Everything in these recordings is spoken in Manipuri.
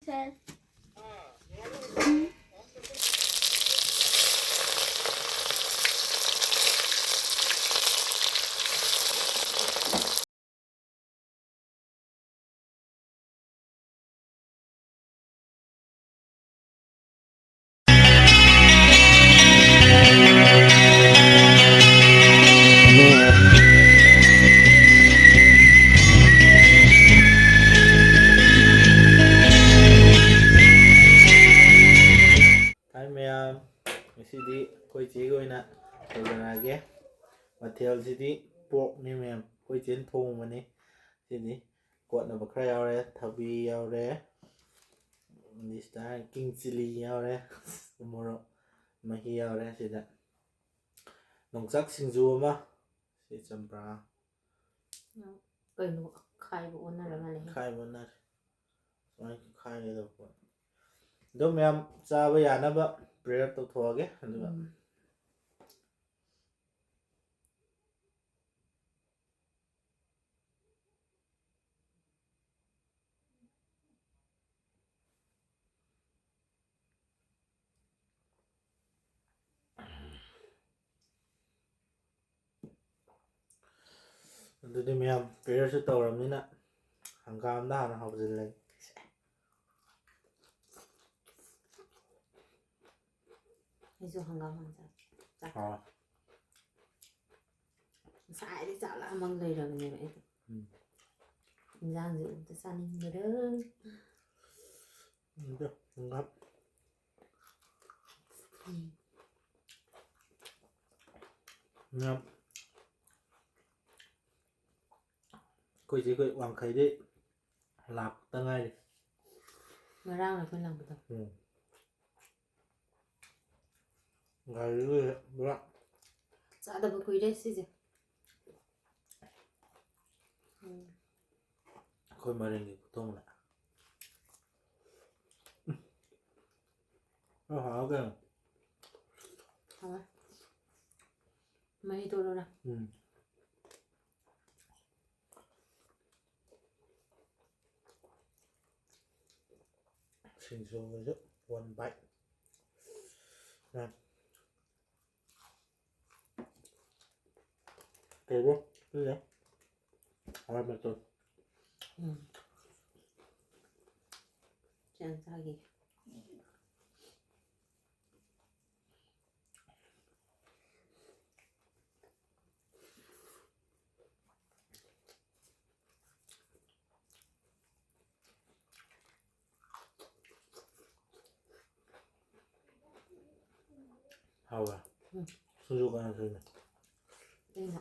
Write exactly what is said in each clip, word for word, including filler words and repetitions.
ꯁꯦ꯫ ꯍꯥꯏ ꯃꯌꯥꯝ, ꯉꯁꯤꯗꯤ ꯑꯩꯈꯣꯏ ꯆꯦꯒꯤ ꯑꯣꯏꯅ ꯇꯧꯖꯔꯛꯑꯒꯦ꯫ ꯃꯊꯦꯜꯁꯤꯗꯤ ꯄꯣꯔꯛꯅꯤ ꯃꯌꯥꯝ, ꯑꯩꯈꯣꯏ ꯆꯦꯅ ꯊꯣꯡꯕꯅꯤ꯫ ꯁꯤꯗꯤ ꯀꯣꯠꯅꯕ ꯈꯔ ꯌꯥꯎꯔꯦ, ꯊꯕꯤ ꯌꯥꯎꯔꯦ, ꯂꯤꯁꯇ ꯀꯤꯡ ꯆꯤꯂꯤ ꯌꯥꯎꯔꯦ, ꯃꯣꯔꯣꯛ ꯃꯍꯤ ꯌꯥꯎꯔꯦ꯫ ꯁꯤꯗ ꯌꯣꯡꯆꯥꯛ ꯁꯤꯡꯖꯨ ꯑꯃ, ꯁꯤ ꯆꯝꯄ꯭ꯔꯥ꯫ ꯀꯩꯅꯣ ꯈꯥꯏꯕ ꯑꯣꯟꯅꯔ ꯃꯥꯜꯂꯦ꯫ ꯈꯥꯏꯕ ꯑꯣꯟꯅꯔꯦ꯫ ꯁꯨꯃꯥꯏꯅ ꯈꯥꯏꯒꯗꯕ ꯄꯣꯠ꯫ ꯑꯗꯣ ꯃꯌꯥꯝ ꯆꯥꯕ ꯌꯥꯅꯕ ꯄ꯭ꯔꯦꯌꯔ ꯇꯧꯊꯣꯛꯑꯒꯦ꯫ ꯑꯗꯨꯒ ꯎꯝ꯫ ꯑꯗꯨꯗꯤ ꯃꯌꯥꯝ ꯄ꯭ꯔꯦꯌꯔꯁꯨ ꯇꯧꯔꯕꯅꯤꯅ ꯍꯪꯒꯥꯝꯗ ꯍꯥꯟꯅ ꯍꯧꯖꯤꯜꯂꯒꯦ꯫ ꯑꯩꯁꯨ ꯍꯪꯒꯥꯝ ꯍꯥꯟꯅ ꯆꯥꯒꯦ꯫ ꯆꯥꯛ꯫ ꯑꯥ꯫ ꯉꯁꯥꯏꯗꯩ ꯆꯥꯛ ꯂꯥꯝꯃꯒ ꯂꯩꯔꯕꯅꯦꯕ ꯑꯩꯗꯣ꯫ ꯎꯝ꯫ ꯏꯟꯖꯥꯡꯁꯦ ꯎꯕꯗ ꯆꯥꯅꯤꯡꯕꯗ꯫ ꯎꯝ, ꯍꯪꯒꯥꯝ꯫ ꯎꯝ꯫ ꯃꯌꯥꯝ, ꯑꯩꯈꯣꯏ ꯆꯦ ꯑꯩꯈꯣꯏ ꯋꯥꯡꯈꯩꯗꯩ ꯂꯥꯛꯇ ꯉꯥꯏꯔꯤ꯫ ꯉꯔꯥꯡ ꯑꯩꯈꯣꯏ ꯂꯥꯛꯄꯗꯣ꯫ ꯎꯝ꯫ ꯒꯥꯔꯤꯒ ꯄꯨꯔꯥ꯫ ꯆꯥꯗꯕ ꯀꯨꯏꯔꯦ ꯁꯤꯁꯦ꯫ ꯎꯝ꯫ ꯑꯩꯈꯣꯏ ꯃꯔꯤꯡꯒꯤ ꯈꯨꯊꯣꯡꯅꯦ꯫ ꯎꯝ꯫ ꯍꯥꯎ ꯀꯩꯅꯣ꯫ ꯍꯥꯎꯋꯦ꯫ ꯃꯍꯤ ꯇꯣꯠꯂꯨꯔꯦ꯫ ꯎꯝ꯫ ꯁꯤꯡꯖꯨꯒꯁꯨ one bite꯫ ꯀꯩꯕꯣ? ꯁꯤꯁꯦ ꯍꯋꯥꯏ ꯃꯇꯣꯟ꯫ ꯎꯝ꯫ ꯆꯦꯡ ꯆꯥꯒꯤ꯫ ꯍꯥꯎꯕ꯭ꯔꯥ? ꯎꯝ꯫ ꯁꯤꯡꯖꯨ ꯀꯅꯥ ꯁꯨꯏꯅꯣ? ꯑꯩꯅ꯫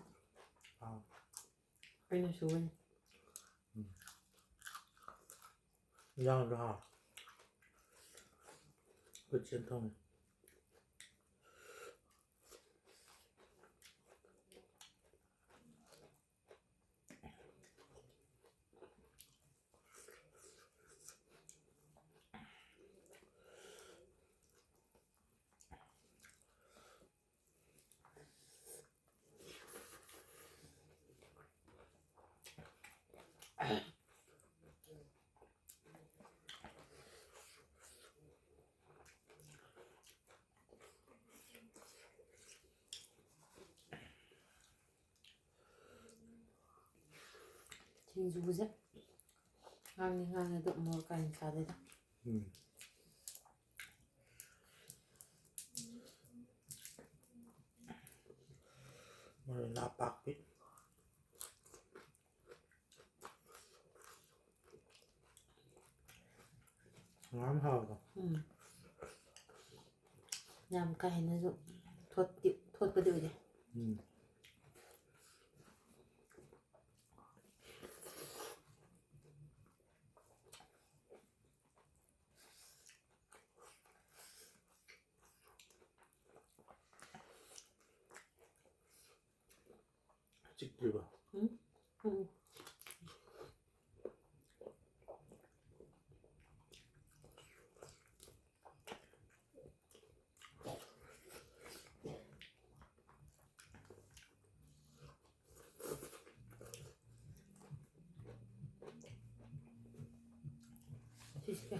ꯑꯥ꯫ ꯑꯩꯅ ꯁꯨꯕꯅꯤ꯫ ꯎꯝ꯫ ꯏꯟꯖꯥꯡꯁꯨ ꯍꯥꯎꯋꯦ꯫ ꯑꯩꯈꯣꯏ ꯆꯦꯅ ꯊꯣꯡꯉꯦ꯫ ꯁꯤꯡꯖꯨꯁꯦ ꯉꯥꯡꯗꯤ ꯉꯥꯡꯉꯦ ꯑꯗꯣ ꯃꯣꯔꯣꯛ ꯀꯥ ꯍꯦꯟꯅ ꯁꯥꯗꯦꯗ꯫ ꯎꯝ꯫ ꯃꯔꯣꯏ ꯅꯥꯄꯥꯛꯄꯤ꯫ ꯉꯥ ꯌꯥꯝ ꯍꯥꯎꯕ꯫ ꯎꯝ꯫ ꯌꯥꯝ ꯀꯥ ꯍꯦꯟꯅꯁꯨ ꯊꯣꯠꯇꯤ-, ꯊꯣꯠꯄꯗꯤ ꯑꯣꯏꯗꯦ꯫ ꯎꯝ꯫ ꯆꯤꯛꯇ꯭ꯔꯤꯕ? ꯎꯝ? ꯎꯝ꯫ ꯁꯤꯁꯦ꯫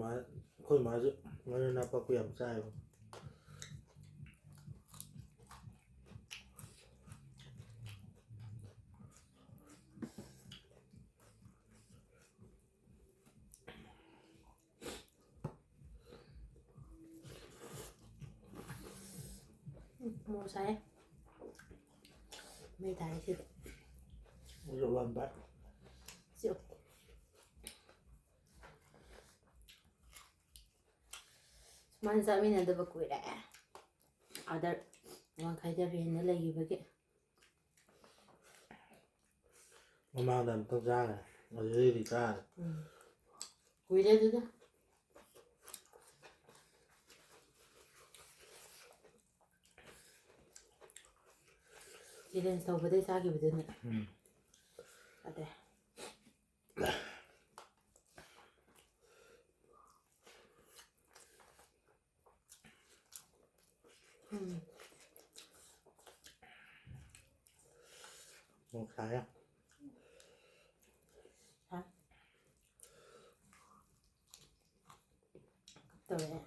ꯑꯩꯈꯣꯏ ꯃꯥꯁꯨ ꯃꯔꯣꯏ ꯅꯥꯄꯥꯛꯄꯤ ꯌꯥꯝ ꯆꯥꯏꯕ꯫ ꯎꯝ, ꯃꯣꯔꯣꯛ ꯁꯥꯏꯌꯦ꯫ ꯃꯩ ꯊꯥꯔꯦ ꯁꯤꯗ꯫ ꯃꯣꯔꯣꯛ ꯂꯥꯝꯕ꯫ ꯁꯤ꯫ ꯁꯨꯃꯥꯏꯅ ꯆꯥꯃꯤꯟꯅꯗꯕ ꯀꯨꯏꯔꯦ꯫ ꯑꯥꯗ ꯋꯥꯡꯈꯩꯗ ꯔꯦꯟꯗ ꯂꯩꯈꯤꯕꯒꯤ꯫ ꯃꯃꯥꯡꯗ ꯑꯃꯨꯛꯇꯪ ꯆꯥꯈ꯭ꯔꯦ꯫ ꯑꯗꯨꯗꯩꯗꯤ ꯆꯥꯔꯦ꯫ ꯎꯝ꯫ ꯀꯨꯏꯔꯦ ꯑꯗꯨꯗ꯫ ꯆꯦꯂꯦꯟꯖ ꯇꯧꯕꯗꯩ ꯆꯥꯈꯤꯕꯗꯨꯅꯦ꯫ ꯎꯝ꯫ ꯑꯗꯩ꯫ ꯎꯝ꯫ ꯃꯣꯔꯣꯛ ꯁꯥꯏꯌꯦ꯫ ꯁꯥꯏ꯫ ꯇꯧꯔꯦ꯫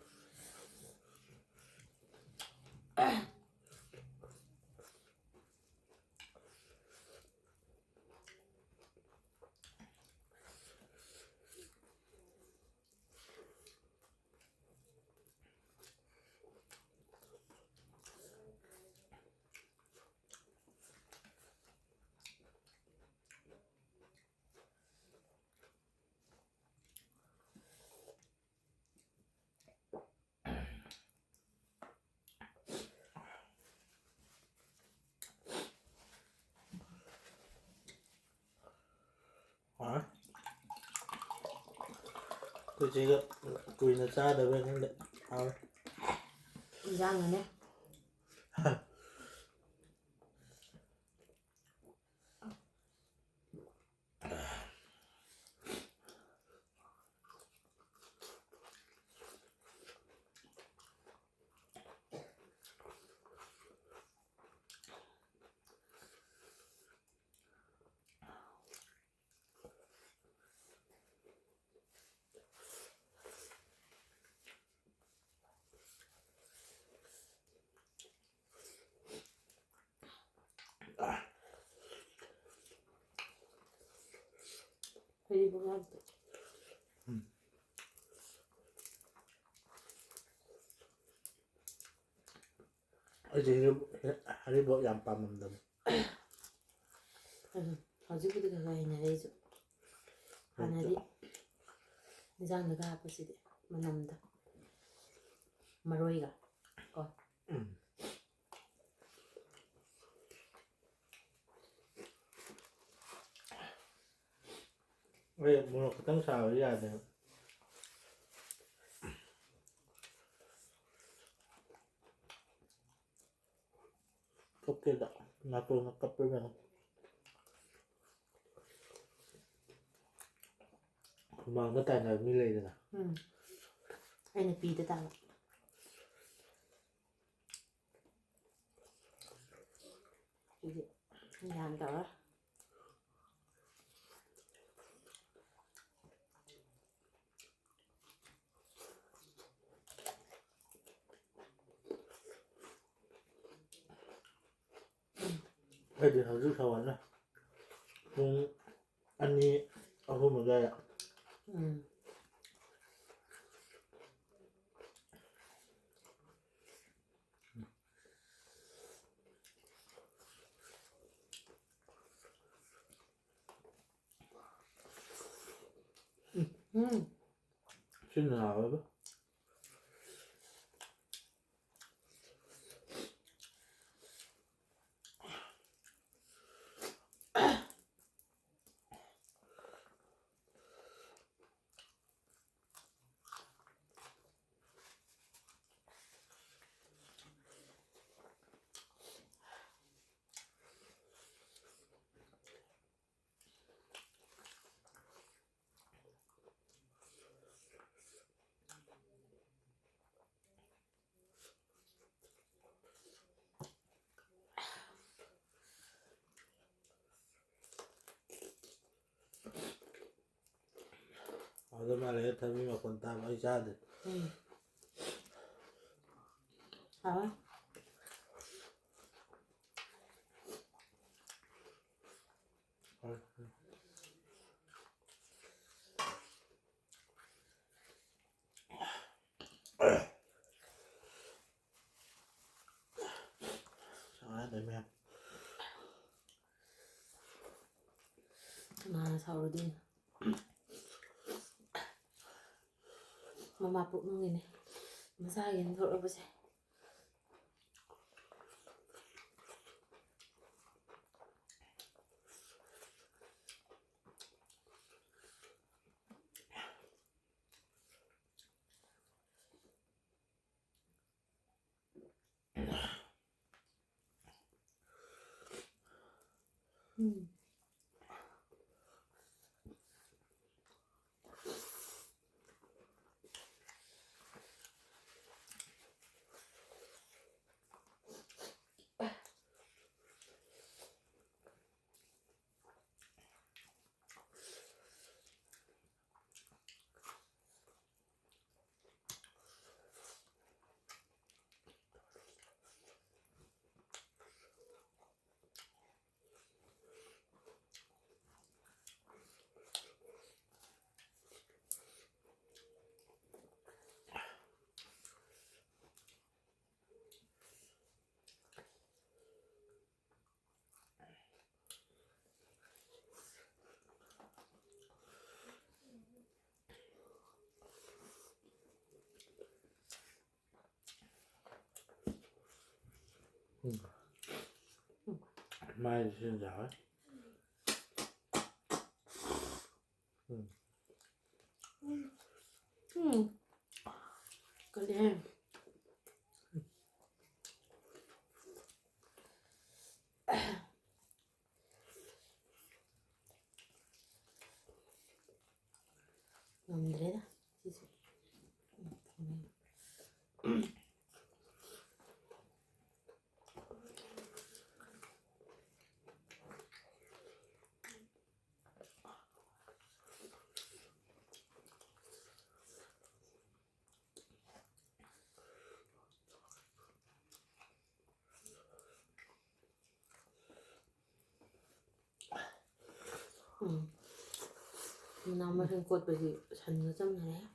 ꯍꯥꯎꯔꯦ꯫ ꯑꯩꯈꯣꯏ ꯆꯦꯒ ꯀꯨꯏꯅ ꯆꯥꯗꯕꯩ ꯈꯪꯗꯦ꯫ ꯍꯥꯎꯔꯦ꯫ ꯏꯟꯖꯥꯡꯅꯅꯦ꯫ ꯂꯩꯕ ꯉꯥꯛꯇ꯫ ꯎꯝ꯫ ꯑꯩꯗꯤ ꯍꯩꯔꯤꯕꯣ-, ꯍꯩꯔꯤꯕꯣꯞ ꯌꯥꯝ ꯄꯥꯝꯃꯝꯗꯕꯅꯤ꯫ ꯎꯝ, ꯍꯧꯖꯤꯛꯄꯨꯗꯤ ꯈꯔ ꯈꯔ ꯍꯩꯅꯔꯦ ꯑꯩꯁꯨ꯫ ꯍꯥꯟꯅꯗꯤ ꯍꯧꯖꯤꯛꯇꯤ ꯏꯟꯖꯥꯡꯗꯒ ꯍꯥꯞꯄꯁꯤꯗꯤ ꯃꯅꯝꯗꯣ꯫ ꯃꯔꯣꯏꯒ ꯀꯣ꯫ ꯎꯝ꯫ ꯑꯩ ꯃꯣꯔꯣꯛ ꯈꯤꯇꯪ ꯁꯥꯕꯗꯤ ꯌꯥꯗꯦ꯫ ꯀꯞꯀꯦꯗ, ꯅꯥꯇꯣꯟꯅ ꯀꯞꯄꯦ ꯀꯩꯅꯣ꯫ ꯍꯨꯃꯥꯡꯗ ꯇꯥꯏꯅꯕ ꯃꯤ ꯂꯩꯗꯅ꯫ ꯎꯝ꯫ ꯑꯩꯅ ꯄꯤꯗ ꯇꯥꯕ꯫ ꯁꯤꯗꯤ ꯒ꯭ꯌꯥꯟ ꯇꯧꯔ꯫ ꯑꯩꯗꯤ ꯍꯧꯖꯤꯛ ꯁꯧꯍꯜꯂꯦ꯫ ꯄꯨꯡ ꯑꯅꯤ, ꯑꯍꯨꯝ ꯑꯗꯨꯋꯥꯏꯗ꯫ ꯎꯝ꯫ ꯎꯝ꯫ ꯁꯤꯅ ꯍꯥꯎꯋꯦꯕ꯫ ꯑꯗꯨ ꯃꯥꯜꯂꯦ, ꯊꯕꯤ ꯃꯈꯣꯟ ꯇꯥꯕ ꯑꯩ ꯆꯥꯗꯦ꯫ ꯎꯝ꯫ ꯍꯥꯎꯋꯦ꯫ ꯍꯣꯏ꯫ ꯆꯥꯗꯣꯏ ꯃꯌꯥꯝ꯫ ꯀꯅꯥꯅ ꯁꯥꯎꯔꯨꯗꯣꯏꯅꯣ? ꯃꯃꯥ ꯄꯣꯛꯅꯨꯡꯒꯤꯅꯦ ꯃꯁꯥꯒꯤ ꯏꯟꯊꯣꯔꯛꯄꯁꯦ꯫ ꯎꯝ꯫ ꯎꯝ꯫ ꯃꯥꯏꯗꯤ ꯁꯤꯅ ꯌꯥꯎꯋꯦ꯫ ꯎꯝ꯫ ꯎꯝ꯫ ꯀꯜꯂꯦꯍꯦ꯫ ꯉꯝꯗ꯭ꯔꯦꯗ ꯁꯤꯁꯨ꯫ ꯎꯝ꯫ ꯃꯅꯥ ꯃꯁꯤꯡ ꯀꯣꯠꯄꯁꯤ ꯁꯟꯒ ꯆꯞ ꯃꯥꯟꯅꯔꯦ꯫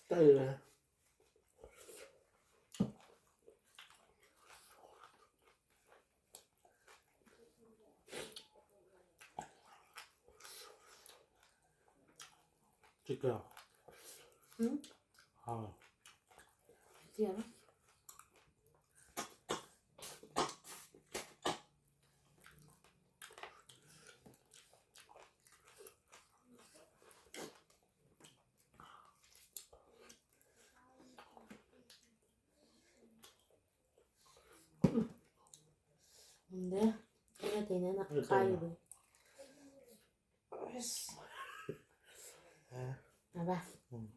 ꯇꯜꯂꯦ꯫ ꯆꯤꯛꯄ꯭ꯔꯣ? ꯎꯝ꯫ ꯍꯥꯎꯋꯦ꯫ ꯆꯤꯛꯑꯔꯣꯏ꯫ ꯎꯝ꯫ ꯈꯪꯗꯦ꯫ ꯑꯩꯅ ꯇꯩꯅꯅ ꯀꯥꯏꯔꯤꯕꯅꯤ꯫ ꯑꯁ꯫ ꯑ꯫ ꯕꯥꯕꯥ꯫ ꯎꯝ꯫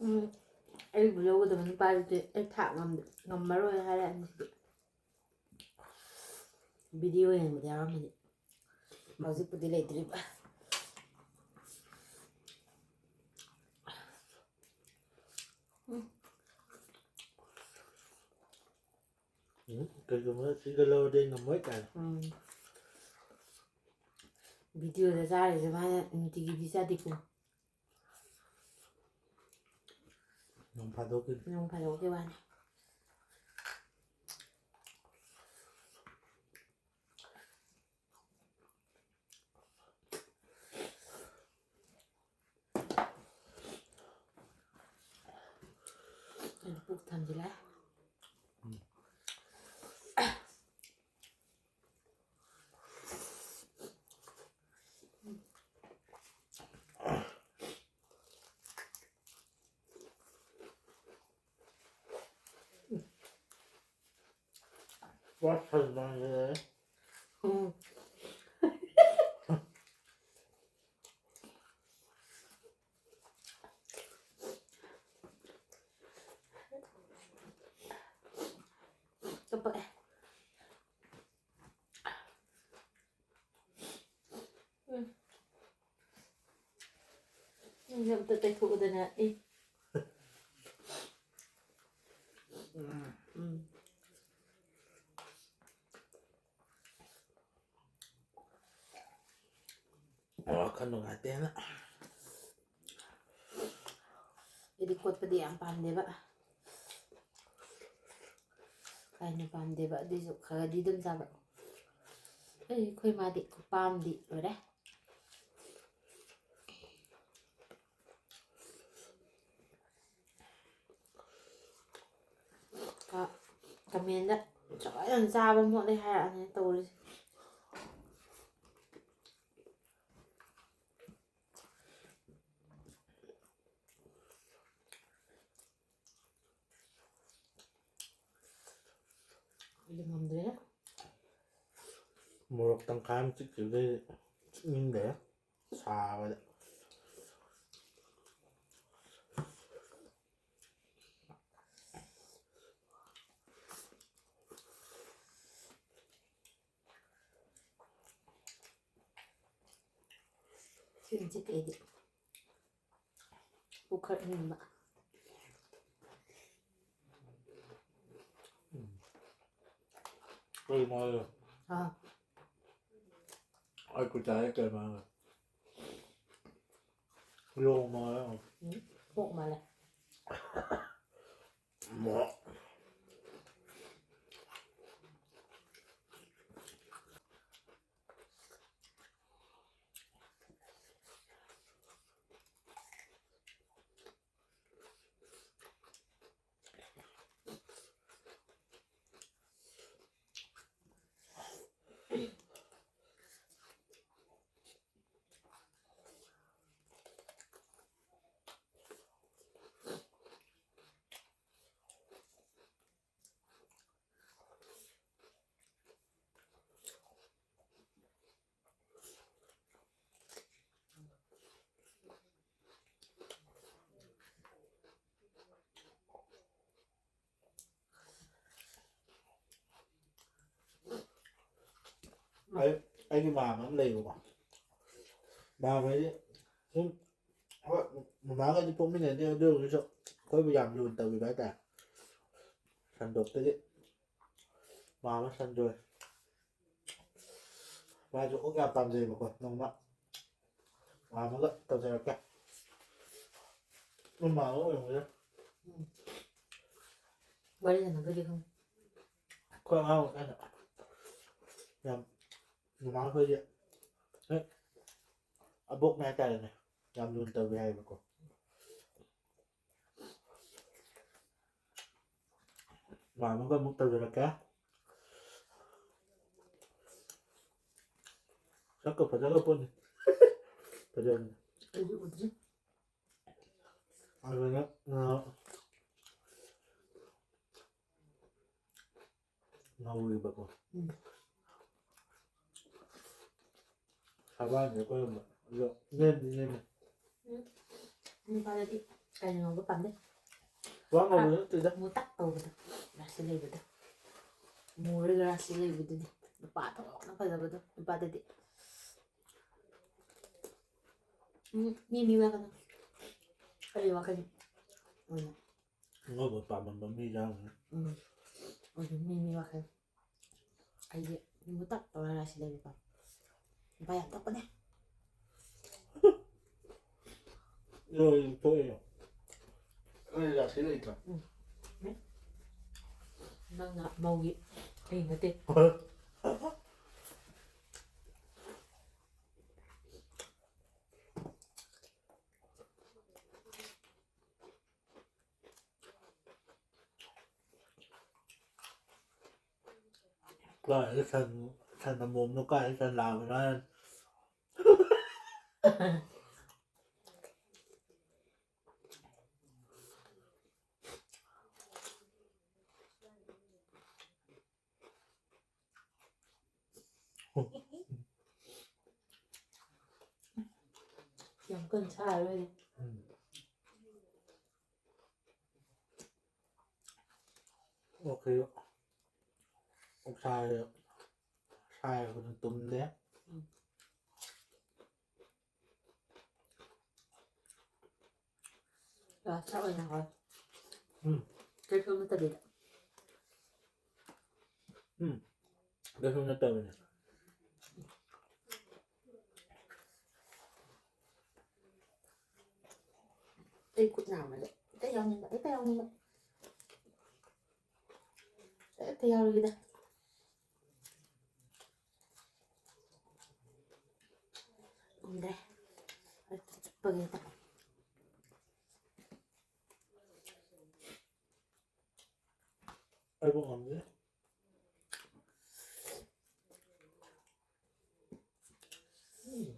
ꯎꯝ꯫ ꯑꯩꯕꯨ ꯂꯧꯒꯗꯕ ꯅꯨꯄꯥꯗꯨꯗꯤ ꯑꯩ ꯊꯥꯛ ꯉꯝ-, ꯉꯝꯃꯔꯣꯏ ꯍꯥꯏꯔꯛꯑꯅꯤ ꯁꯤꯗꯤ꯫ ꯚꯤꯗꯤꯑꯣ ꯌꯦꯡꯕꯗ ꯌꯥꯎꯔꯝꯃꯗꯤ꯫ ꯍꯧꯖꯤꯛꯄꯨꯗꯤ ꯂꯩꯇ꯭ꯔꯤꯕ꯫ ꯎꯝ꯫ ꯎꯝ, ꯀꯩꯒꯨꯝꯕ ꯁꯤꯒ ꯂꯧꯔꯗꯤ ꯑꯩ ꯉꯝꯃꯣꯏ ꯀꯥꯏꯅ꯫ ꯎꯝ꯫ ꯚꯤꯗꯤꯑꯣꯗ ꯆꯥꯔꯤꯁꯦ ꯃꯥꯅ ꯅꯨꯡꯇꯤꯒꯤꯗꯤ ꯆꯥꯗꯦꯀꯣ꯫ ꯅꯣꯡ ꯐꯥꯗꯣꯛꯀꯤ꯫ ꯅꯣꯡ ꯐꯥꯗꯣꯛꯀꯤ ꯋꯥꯅꯤ꯫ ꯑꯩꯅ ꯄꯨꯛ ꯊꯟꯖꯤꯜꯂꯦ꯫ ꯎꯝ꯫ ꯄꯨꯔꯥ ꯁꯜꯃꯥꯟꯒꯔꯦ꯫ ꯎꯝ꯫ ꯆꯨꯞꯄꯛꯑꯦ꯫ ꯎꯝ꯫ ꯅꯪꯁꯨ ꯑꯝꯇ ꯇꯩꯊꯣꯛꯎꯗꯅ꯫ ꯑꯦ꯫ ꯎꯝ꯫ ꯋꯥꯈꯜ ꯅꯨꯡꯉꯥꯏꯇꯦꯅ꯫ ꯑꯩꯗꯤ ꯀꯣꯠꯄꯗꯤ ꯌꯥꯝ ꯄꯥꯝꯗꯦꯕ꯫ ꯀꯥ ꯍꯦꯟꯅ ꯄꯥꯝꯗꯦꯕ꯫ ꯑꯗꯨꯏꯁꯨ ꯈꯔꯗꯤ ꯑꯗꯨꯝ ꯆꯥꯕ꯫ ꯑꯩ, ꯑꯩꯈꯣꯏ ꯃꯥꯗꯤ ꯈꯨꯄꯥꯝꯗꯤ ꯂꯣꯏꯔꯦ꯫ ꯀ-, ꯀꯃꯦꯟꯗ ꯆꯥꯕ ꯌꯥꯝ ꯆꯥꯕ ꯃꯣꯠꯂꯦ ꯍꯥꯏꯔꯛꯑꯅꯤ ꯇꯧꯔꯤꯁꯦ꯫ ꯑꯩꯗꯤ ꯉꯝꯗ꯭ꯔꯦ꯫ ꯃꯣꯔꯣꯛ ꯇꯪꯈꯥꯏ ꯑꯃ ꯆꯤꯛꯈꯤꯕꯗꯩ ꯆꯤꯛꯅꯤꯡꯗ꯭ꯔꯦ꯫ ꯁꯥꯕꯗ꯫ ꯊꯨꯏꯟꯁꯦ ꯀꯩꯗꯤ ꯄꯨꯈꯠꯅꯤꯡꯕ꯫ ꯀꯩ ꯃꯥꯜꯂꯦ? ꯑꯥ꯫ ꯑꯩ ꯈꯨꯠ ꯆꯥꯁꯦ ꯀꯩ ꯃꯥꯜꯂꯦ? ꯌꯣꯡ ꯃꯥꯜꯂꯦ꯫ ꯎꯝ, ꯑꯣꯛ ꯃꯥꯜꯂꯦ꯫ ꯑꯩ ꯑꯩꯒꯤ ꯃꯥꯝꯃ ꯑꯃ ꯂꯩꯕꯀꯣ꯫ ꯃꯥꯝꯃ ꯍꯥꯏꯗꯤ ꯁꯨꯝ, ꯍꯣꯏ, ꯃꯃꯥꯒꯗꯤ ꯄꯣꯛꯃꯤꯟꯅꯗꯦ, ꯑꯗꯨ ꯑꯣꯏꯔꯒꯁꯨ ꯑꯩꯈꯣꯏꯕꯨ ꯌꯥꯝ ꯂꯨꯅ ꯇꯧꯕꯤꯕ ꯍꯥꯏꯇꯥꯔꯦ꯫ ꯁꯟꯗꯣꯛꯇꯒꯤ ꯃꯥꯝꯃ ꯁꯟꯗꯣꯏ꯫ ꯃꯥꯁꯨ ꯑꯣꯛ ꯌꯥꯝ ꯄꯥꯝꯖꯩꯕꯀꯣ꯫ ꯅꯣꯡꯃ ꯃꯥꯝꯃꯒ ꯇꯧꯖꯔꯛꯀꯦ꯫ ꯅꯣꯏ ꯃꯥꯝꯃ ꯑꯣꯏꯔꯝꯒꯅꯤ꯫ ꯋꯥꯔꯤ ꯁꯥꯟꯅꯕꯗꯤ ꯈꯪꯉꯦ꯫ ꯑꯩꯈꯣꯏ ꯑꯉꯥꯡ ꯑꯣꯏꯔꯤꯀꯥꯟꯗ ꯌꯥꯝ ꯃꯃꯥ ꯈꯣꯏꯒꯤ ꯍꯦꯛ ꯑꯕꯣꯛꯅ ꯍꯥꯏꯇꯥꯔꯦꯅꯦ, ꯌꯥꯝ ꯂꯨꯅ ꯇꯧꯕꯤ ꯍꯥꯏꯌꯦꯕꯀꯣ꯫ ꯃꯥꯝꯃꯒ ꯑꯃꯨꯛ ꯇꯧꯖꯔꯛꯀꯦ꯫ ꯁꯛꯀ ꯐꯖꯒ ꯄꯣꯠꯅꯤ꯫ ꯐꯖꯕꯅꯤ꯫ ꯑꯩꯗꯤ ꯎꯗ꯭ꯔꯤ꯫ ꯑꯗꯨꯅ, ꯑ, ꯉꯧꯔꯤꯕꯀꯣ꯫ ꯎꯝ꯫ ꯁꯕꯥꯟꯁꯦ ꯑꯩꯈꯣꯏꯔꯣꯝꯗ꯫ ꯑꯗꯣ ꯅꯦꯝꯗꯤ ꯅꯦꯝꯃꯦ꯫ ꯅꯨꯄꯥꯗꯗꯤ ꯀꯩꯅꯣ ꯉꯧꯕ ꯄꯥꯝꯗꯦ꯫ ꯋꯥ ꯉꯧꯕ ꯅꯠꯇꯦꯗ꯫ ꯃꯨꯇꯛ ꯇꯧꯕꯗꯣ꯫ ꯔꯥꯁꯤ ꯂꯩꯕꯗꯣ꯫ ꯃꯨꯔꯒ ꯔꯥꯁꯤ ꯂꯩꯕꯗꯨꯅꯤ꯫ ꯅꯨꯄꯥ ꯊꯣꯛꯅ ꯐꯖꯕꯗꯣ꯫ ꯅꯨꯄꯥꯗꯗꯤ꯫ ꯎꯝ, ꯃꯤ ꯃꯤ ꯋꯥꯈꯜ꯫ ꯑꯩ ꯋꯥꯈꯜ꯫ ꯎꯝ꯫ ꯑꯉꯧꯕ ꯄꯥꯝꯃꯝꯕ ꯃꯤ ꯌꯥꯎꯅꯤ꯫ ꯎꯝ꯫ ꯑꯗꯨ ꯃꯤ ꯃꯤ ꯋꯥꯈꯜ꯫ ꯑꯩꯗꯤ ꯃꯨꯇꯛ ꯇꯧꯔꯒ ꯁꯤ ꯂꯩꯕꯀꯣ꯫ ꯅꯨꯄꯥ ꯌꯥꯝ ꯊꯣꯛꯄꯅꯦ꯫ ꯂꯣꯏ ꯊꯣꯛꯑꯦ꯫ ꯅꯣꯏ ꯔꯥꯁꯤ ꯂꯩꯇ꯭ꯔꯣ? ꯎꯝ꯫ ꯅꯪꯅ ꯃꯧꯒꯤ, ꯑꯩ ꯅꯠꯇꯦ꯫ ꯀꯥꯏꯗ ꯁꯟ, ꯁꯟ ꯑꯃꯣꯝꯅꯣ, ꯀꯥꯏꯗ ꯁꯟ ꯂꯥꯕꯅꯣ ꯍꯥꯏꯔꯅꯤ꯫ ꯌꯥꯝ ꯀꯟꯅ ꯁꯥꯔꯣꯏꯅꯦ꯫ ꯎꯝ꯫ ꯑꯣꯛꯁꯤ, ꯑꯣꯛꯁꯥꯁꯦ ꯁꯥꯏꯕꯗ ꯇꯨꯝꯗꯦ꯫ ꯎꯝ꯫ ꯂꯥꯁꯇ ꯑꯣꯏꯅ ꯍꯣꯏ꯫ ꯎꯝ꯫ ꯀꯩꯁꯨ ꯅꯠꯇꯕꯤꯗ꯫ ꯎꯝ꯫ ꯀꯩꯁꯨ ꯅꯠꯇꯕꯅꯦ꯫ ꯑꯩ ꯈꯨꯠ ꯅꯥꯝꯃꯗ ꯍꯦꯛꯇ ꯌꯥꯎꯅꯤꯡꯕ, ꯍꯦꯛꯇ ꯌꯥꯎꯅꯤꯡꯕ꯫ ꯍꯦꯛꯇ ꯌꯥꯎꯔꯒꯦꯗ꯫ ꯉꯝꯗ꯭ꯔꯦ꯫ ꯍꯦꯛꯇ ꯆꯨꯞꯄꯒꯦ ꯍꯦꯛꯇ꯫ ꯑꯩꯕꯨ ꯉꯝꯗꯦ꯫ ꯎꯝ꯫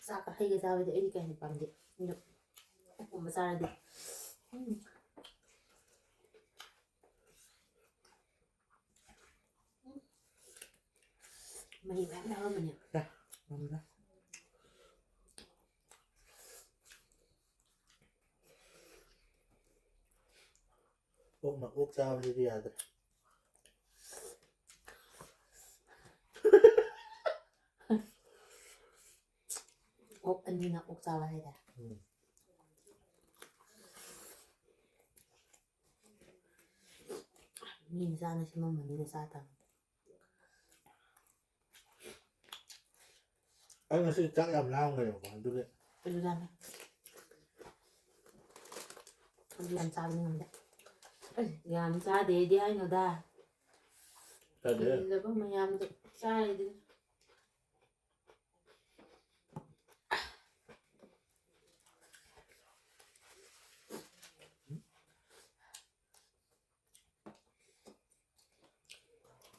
ꯆꯥꯛꯀ ꯍꯩꯒ ꯆꯥꯕꯗꯤ ꯑꯩꯗꯤ ꯀꯌꯥ ꯍꯦꯟꯅ ꯄꯥꯝꯗꯦ꯫ ꯑꯗꯣ ꯑꯣꯛꯀꯨꯝꯕ ꯆꯥꯔꯗꯤ꯫ ꯎꯝ꯫ ꯃꯍꯤ ꯃꯌꯥꯝ ꯌꯥꯎꯔꯝꯕꯅꯦ꯫ ꯌꯥ, ꯉꯝꯗ꯭ꯔꯦ꯫ ꯑꯣꯛꯅ ꯑꯣꯛ ꯆꯥꯕꯁꯤꯗꯤ ꯌꯥꯗ꯭ꯔꯦ꯫ ꯑꯣꯛ ꯑꯅꯤꯅ ꯑꯣꯛ ꯆꯥꯕ ꯍꯥꯏꯗ꯫ ꯎꯝ꯫ ꯃꯤ ꯃꯆꯥꯅ ꯁꯦꯝꯃꯝꯕꯅꯤꯅ ꯆꯥ ꯇꯥꯕꯅꯤ꯫ ꯑꯩ ꯉꯁꯤ ꯆꯥꯛ ꯌꯥꯝ ꯂꯥꯝꯈ꯭ꯔꯦꯕꯀꯣ, ꯑꯗꯨꯒꯤ꯫ ꯑꯩꯁꯨ ꯂꯥꯝꯃꯦ꯫ ꯑꯩꯁꯨ ꯌꯥꯝ ꯆꯥꯕꯗꯤ ꯉꯝꯗꯦ꯫ ꯑꯩ ꯌꯥꯝ ꯆꯥꯗꯦꯗꯤ ꯍꯥꯏꯅꯨꯗ꯫ ꯆꯥꯗꯦ꯫ ꯏꯜꯂꯕ ꯃꯌꯥꯝꯗꯣ ꯆꯥꯔꯤꯗꯨꯅꯤ꯫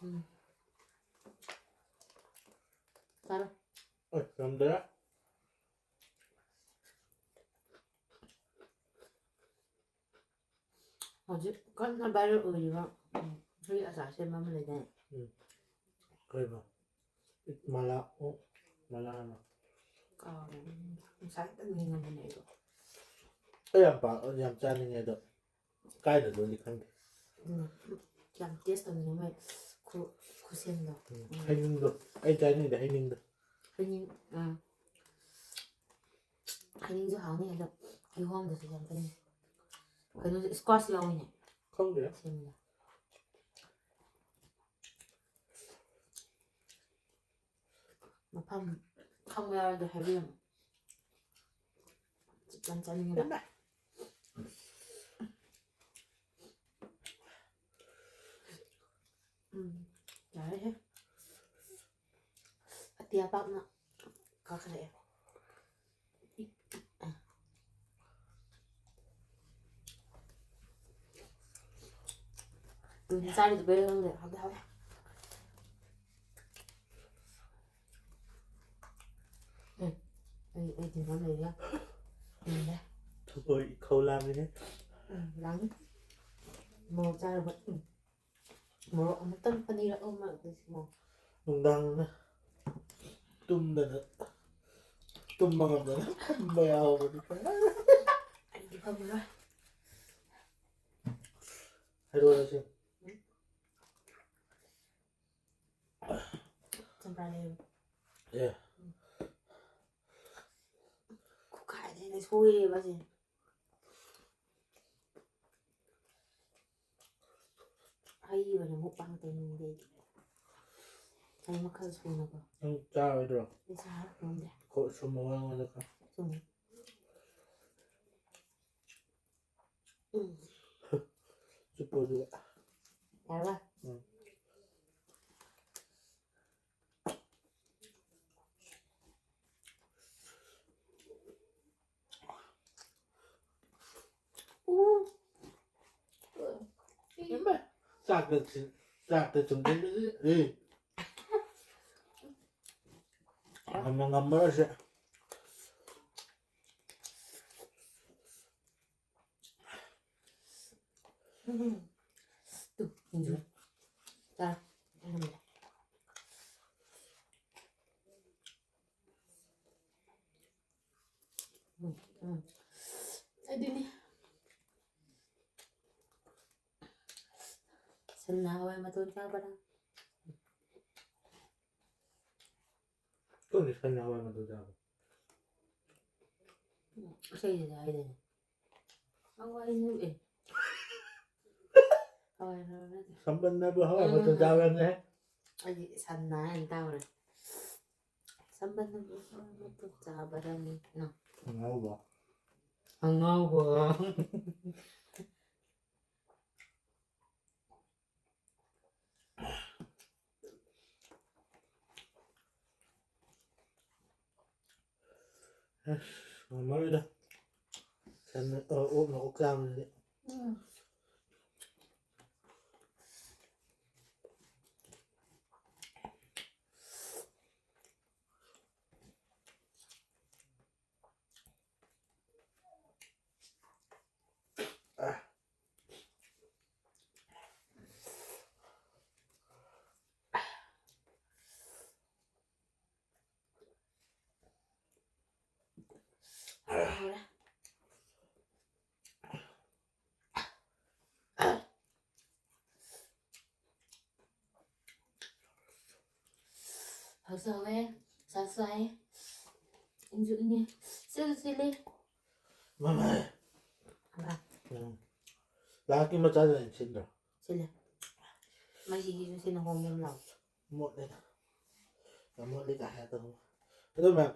ꯎꯝ꯫ ꯆꯥꯔꯣ꯫ ꯑꯁ, ꯉꯝꯗ꯭ꯔꯦ꯫ ꯍꯧꯖꯤꯛ ꯀꯟꯅ viral ꯑꯣꯏꯔꯤꯕ, ꯎꯝ, ꯍꯩ ꯑꯆꯥꯔ ꯁꯦꯝꯕ ꯑꯃ ꯂꯩꯗꯥꯏꯅꯦ? ꯎꯝ꯫ ꯀꯩꯕ? ꯃꯂꯥ, ꯑꯣ, ꯃꯂꯥ ꯍꯥꯏꯕ꯫ ꯀꯥꯎꯔꯦ꯫ ꯎꯝ, ꯉꯁꯥꯏ ꯈꯛꯇ ꯅꯤꯡꯁꯤꯡꯉꯝꯕꯅꯦ ꯑꯩꯗꯣ꯫ ꯑꯩ ꯌꯥꯝ ꯄꯥꯝ-, ꯌꯥꯝ ꯆꯥꯅꯤꯡꯉꯦ ꯑꯗꯣ꯫ ꯀꯥꯏꯗꯅꯣꯗꯤ ꯈꯪꯗꯦ꯫ ꯎꯝ, ꯌꯥꯝ taste ꯇꯧꯅꯤꯡꯉꯦ ꯃꯣꯏ ꯈꯨ-, ꯈꯨꯁꯦꯝꯗꯣ꯫ ꯎꯝ, ꯎꯝ꯫ ꯍꯩꯅꯤꯡꯗꯣ꯫ ꯑꯩ ꯆꯥꯅꯤꯡꯉꯤꯗꯤ ꯍꯩꯅꯤꯡꯗꯣ꯫ ꯍꯩꯅꯤꯡ, ꯑꯥ꯫ ꯍꯩꯅꯤꯡꯁꯨ ꯍꯥꯎꯅꯤ ꯑꯗꯣ ꯀꯤꯍꯣꯝꯗꯨꯁꯨ ꯌꯥꯝ ꯆꯥꯅꯤꯡꯉꯦ꯫ ꯀꯩꯅꯣꯁꯨ squash ꯌꯥꯎꯋꯤꯅꯦ꯫ ꯈꯪꯗꯦ꯫ ꯁꯦꯝꯗꯣ꯫ ꯃꯐꯝ ꯈꯪꯕ ꯌꯥꯎꯔꯗꯤ ꯍꯥꯏꯕꯤꯔꯝꯃꯣ꯫ ꯌꯥꯝ ꯆꯥꯅꯤꯡꯉꯦꯕ꯫ ꯏꯃꯥ꯫ ꯎꯝ, ꯌꯥꯔꯦꯍꯦ꯫ ꯑꯇꯤꯌꯥ ꯄꯥꯛꯅ ꯀꯥꯈꯠꯂꯛꯑꯦ꯫ ꯎꯝ, ꯆꯥꯔꯤꯗꯨꯕꯩꯔ ꯈꯪꯗꯦ, ꯍꯥꯎꯗꯤ ꯍꯥꯎꯋꯦ꯫ ꯎꯝ, ꯑꯩ, ꯑꯩ ꯗꯤꯡꯒꯝ ꯂꯩꯔꯦ꯫ ꯎꯝ, ꯊꯃꯣꯏ ꯏꯈꯧ ꯂꯥꯡꯉꯦ꯫ ꯎꯝ, ꯂꯥꯡꯉꯤ꯫ ꯃꯣꯔꯣꯛ ꯆꯥꯔꯕ? ꯎꯝ꯫ ꯃꯣꯔꯣꯛ ꯑꯃꯨꯛꯇꯪ ꯑꯅꯤꯔꯛ ꯑꯍꯨꯝꯂꯛ ꯑꯗꯨꯁꯨ ꯃꯣꯔꯣꯛ꯫ ꯅꯨꯡꯗꯥꯡꯅ ꯇꯨꯝꯗꯅ, ꯇꯨꯝꯕ ꯉꯝꯗꯅ ꯐꯝꯕ ꯌꯥꯎꯕꯅꯤ꯫ ꯑꯩꯗꯤ ꯐꯝꯃꯔꯣꯏ꯫ ꯍꯥꯏꯔꯛꯑꯣ ꯁꯤ꯫ ꯆꯝꯄ꯭ꯔꯥ ꯂꯩꯔꯣ꯫ ꯑꯦ꯫ ꯁꯣꯏꯔꯦꯕ ꯑꯁꯦ꯫ ꯍꯩ ꯑꯣꯏꯅ ꯃꯨꯛꯕꯥꯡ ꯇꯧꯅꯤꯡꯗꯦ ꯑꯩꯗꯤ꯫ ꯍꯩ ꯃꯈꯜ ꯁꯨꯅꯀꯣ꯫ ꯅꯪ ꯆꯥꯔꯣꯏꯗ꯭ꯔꯣ? ꯑꯩ ꯆꯥꯔꯣꯏ, ꯉꯝꯗꯦ꯫ ꯈꯣ-, ꯁꯨꯝ ꯃꯃꯥꯡ ꯑꯣꯏꯅ ꯈꯔ꯫ ꯁꯨꯝ꯫ ꯎꯝ꯫ ꯆꯨꯞꯄꯣ ꯑꯗꯨꯒ꯫ ꯌꯥꯔꯕ? ꯎꯝ꯫ ꯎꯝ꯫ ꯏꯃꯥ, ꯆꯥꯛꯇ ꯆꯤ-, ꯆꯥꯛꯇ ꯆꯨꯝꯁꯤꯟꯕꯁꯤ, ꯑꯦ꯫ ꯉꯝꯕ ꯉꯝꯃꯔꯣꯏꯁꯦ꯫ ꯎꯝ꯫ ꯇꯨ, ꯁꯤꯡꯖꯨ꯫ ꯆꯥ꯫ ꯎꯝ꯫ ꯎꯝ, ꯎꯝ꯫ ꯑꯗꯨꯅꯤ꯫ ꯁꯟꯅ ꯍꯋꯥꯏ ꯃꯇꯣꯟ ꯆꯥꯕ꯭ꯔꯥ? ꯈꯪꯗꯦ, ꯁꯟꯅ ꯍꯋꯥꯏ ꯃꯇꯣꯟ ꯆꯥꯕ꯭ꯔꯥ? ꯎꯝ, ꯏꯁꯩꯗꯗꯤ ꯍꯥꯏꯗꯥꯏꯅꯦ꯫ ꯍꯋꯥꯏ ꯅꯨ-, ꯑꯦ꯫ ꯍꯋꯥꯏ ꯅꯨ-, ꯅꯠꯇꯦ꯫ ꯁꯝꯕꯟꯅꯕꯨ ꯍꯋꯥꯏ ꯃꯇꯣꯟ ꯎꯝ꯫ ꯆꯥꯕ꯭ꯔꯅꯦ? ꯑꯩꯗꯤ ꯁꯟꯅ ꯍꯥꯏꯅ ꯇꯥꯕ꯭ꯔꯥ? ꯁꯝꯕꯟꯅꯕꯨ ꯍꯋꯥꯏ ꯃꯇꯣꯟ ꯆꯥꯕ꯭ꯔꯅꯦ? ꯅꯣ꯫ ꯑꯉꯥꯎꯕ꯫ ꯑꯉꯥꯎꯕ꯫ ꯑꯁ, ꯉꯝꯃꯔꯣꯏꯗ꯫ ꯁꯟꯅ, ꯑ, ꯑꯣꯛꯅ ꯑꯣꯛ ꯆꯥꯕꯁꯤꯗꯤ꯫ ꯎꯝ꯫ ꯍꯥꯎꯔꯦ꯫ ꯍꯥꯎꯁꯨ ꯍꯥꯎꯋꯦ, ꯁꯥꯁꯨ ꯁꯥꯏ, ꯏꯪꯁꯨ ꯏꯪꯉꯦ, ꯆꯤꯜꯁꯨ ꯆꯤꯜꯂꯤ꯫ ꯃꯃꯥꯏ꯫ ꯑ, ꯎꯝ꯫ ꯂꯥꯛꯀꯤ ꯃꯆꯥꯗ ꯁꯤꯟꯗ꯭ꯔꯣ? ꯁꯤꯜꯂꯦ꯫ ꯃꯍꯤꯒꯤꯁꯨ ꯁꯤꯅ ꯍꯣꯝ ꯍꯣꯝ ꯂꯥꯎ꯫ ꯃꯣꯠꯂꯦꯗ꯫ ꯌꯥꯝ ꯃꯣꯠꯂꯤ ꯀꯥꯏ ꯍꯥꯏꯔꯛꯀꯅꯨ꯫ ꯑꯗꯨ ꯃꯌꯥꯝ,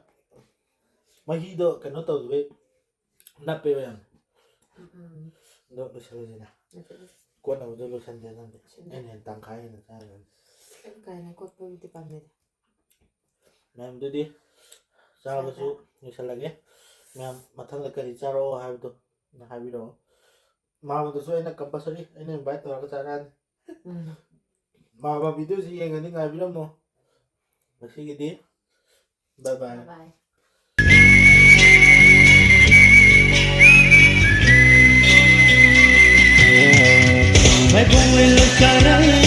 ꯃꯍꯤꯗꯣ ꯀꯩꯅꯣ ꯇꯧꯗꯕꯩ ꯅꯞꯄꯦꯕ ꯌꯥꯝ꯫ ꯎꯝ, ꯎꯝ꯫ ꯑꯗꯣ ꯂꯣꯏꯁꯜꯂꯁꯤꯅ꯫ ꯅꯠꯇ꯭ꯔꯗꯤ ꯀꯣꯟꯅꯕꯗꯣ ꯂꯣꯏꯁꯟꯁꯦ ꯅꯪꯗꯤ꯫ ꯑꯩꯅ ꯍꯦꯟꯅ ꯇꯪꯈꯥꯏ ꯍꯦꯟꯅ ꯆꯥꯈ꯭ꯔꯅꯤ꯫ ꯀꯥꯏꯅ ꯀꯣꯠꯄꯕꯨꯗꯤ ꯄꯥꯝꯗꯦꯗ꯫ ꯃꯌꯥꯝꯗꯨꯗꯤ ꯆꯥꯕꯁꯨ ꯂꯣꯏꯁꯜꯂꯒꯦ꯫ ꯃꯌꯥꯝ ꯃꯊꯪꯗ ꯀꯔꯤ ꯆꯥꯔꯛꯑꯣ ꯍꯥꯏꯕꯗꯣ ꯍꯥꯏꯕꯤꯔꯛꯑꯣ꯫ ꯃꯥꯃꯗꯨꯁꯨ ꯑꯩꯅ compulsory ꯑꯩꯅ invite ꯇꯧꯔꯒ ꯆꯥꯔꯛꯑꯅꯤ꯫ ꯎꯝ꯫ ꯃꯥꯃ videoꯁꯤ ꯌꯦꯡꯉꯗꯤ ꯉꯥꯏꯕꯤꯔꯝꯃꯣ꯫ ꯉꯁꯤꯒꯤꯗꯤ bye bye꯫ Bye bye꯫ ꯃꯥꯏꯕꯣꯡ ꯂꯩꯀꯥꯏ